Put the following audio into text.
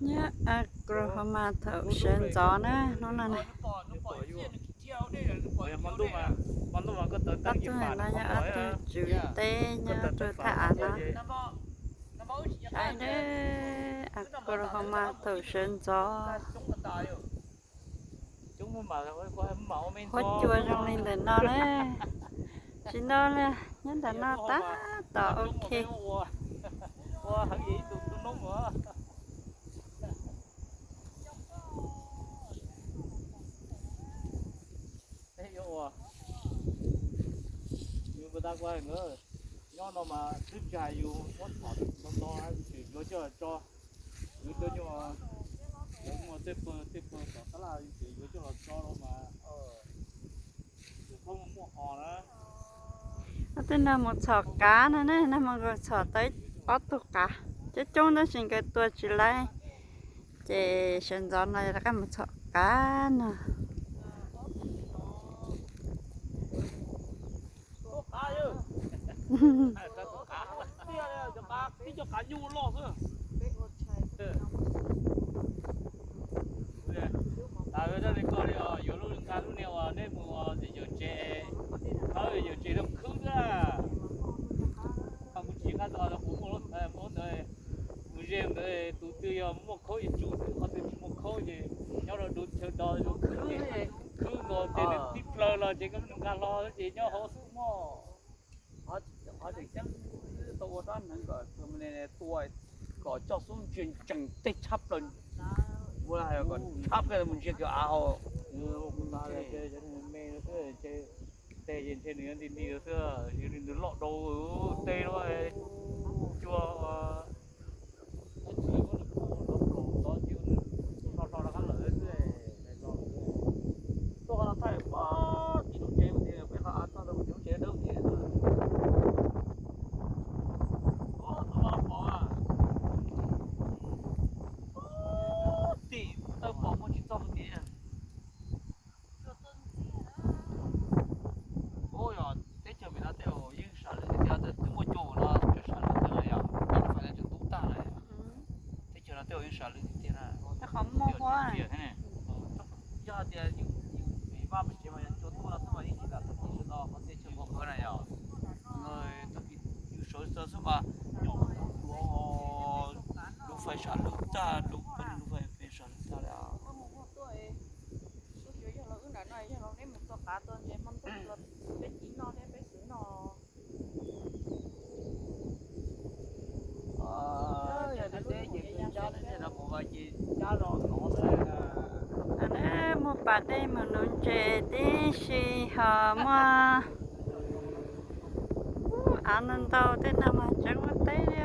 Nyob Oklahoma thaum sawv ntxov na, hnub no na. Ob tug no yog ob tug tswv teb nyob rau thaj av no. Saib na, Oklahoma thaum sawv ntxov. Huab cua zoo li ntawm no na. Tsis no li, nyob ntawm no tab tom ok. Nyob no mas twb tsis hais yus muab txhom no no, yus tseem yuav coj los tso. Yus cov nyuag, yus muaj tej pawg tej pawg tom tab laj yus tseem yuav coj los tso los mas tseem muaj hos na. Ob tug no mus txhom qav no ne, nag hmo nkawd txhom tau ob tug qav coob coob tab sis nkawd tua tsis laib, ces sawv ntxov no rov qab mus txhom qav no. Yuav lub nqa lub niag uas nej mus yawm tsev, yawm tsev rau khwb na. Kuv tsis nqa tus uas kuv muaj ntawd, mus ze ntawd tus twg yog muaj khaub ib tsum, qhov twg tsis muaj khaub ces nyob rau chaw do khwb, khwb nkaus ces nws tib plaws los ces koj nqa hlo ces nyob hauv xwb mog. Qhov tseem ceeb tau ua rab hneev kom tua kom coj xub ntsia ntsees tej tshab plaws, ua kom tshab plaws mus ntsia kiag av hauv. Tej ces ntshe nws yuav nti nti xwb, yog li ntawd loj dau tej lub cua. Tuaj qhov no thaij pab tim lub tsev tias peb qhov av txog rau tim lub tsev dawb tiag. Tim tawb pom muaj tsis txog tiag. Ub, yog teb chaws Meskas no tej zaum yeej sam lwj tiag tiag, twb muaj cua no tseem sam lwj tiag lawm yom, tsis fais li tseem tub tag lawm. Teb chaws no tej zaum yeej sam lwj tiag tiag na. Yog hais tias yus, yus pem vaj pem tsev mas yog cua tuaj no xwb mas yeej tsis kam tag kis sawv ntxov qhov txhia chaw npau qhawv na yom. Tag kis yus sawv xwb mas nyom lub fais sam lwj tag, lub fais sam lwj tag li. Mus pas dej mus nuv ntses tib si ho muaj av ntau ntau tej no mas tseem muaj teb li.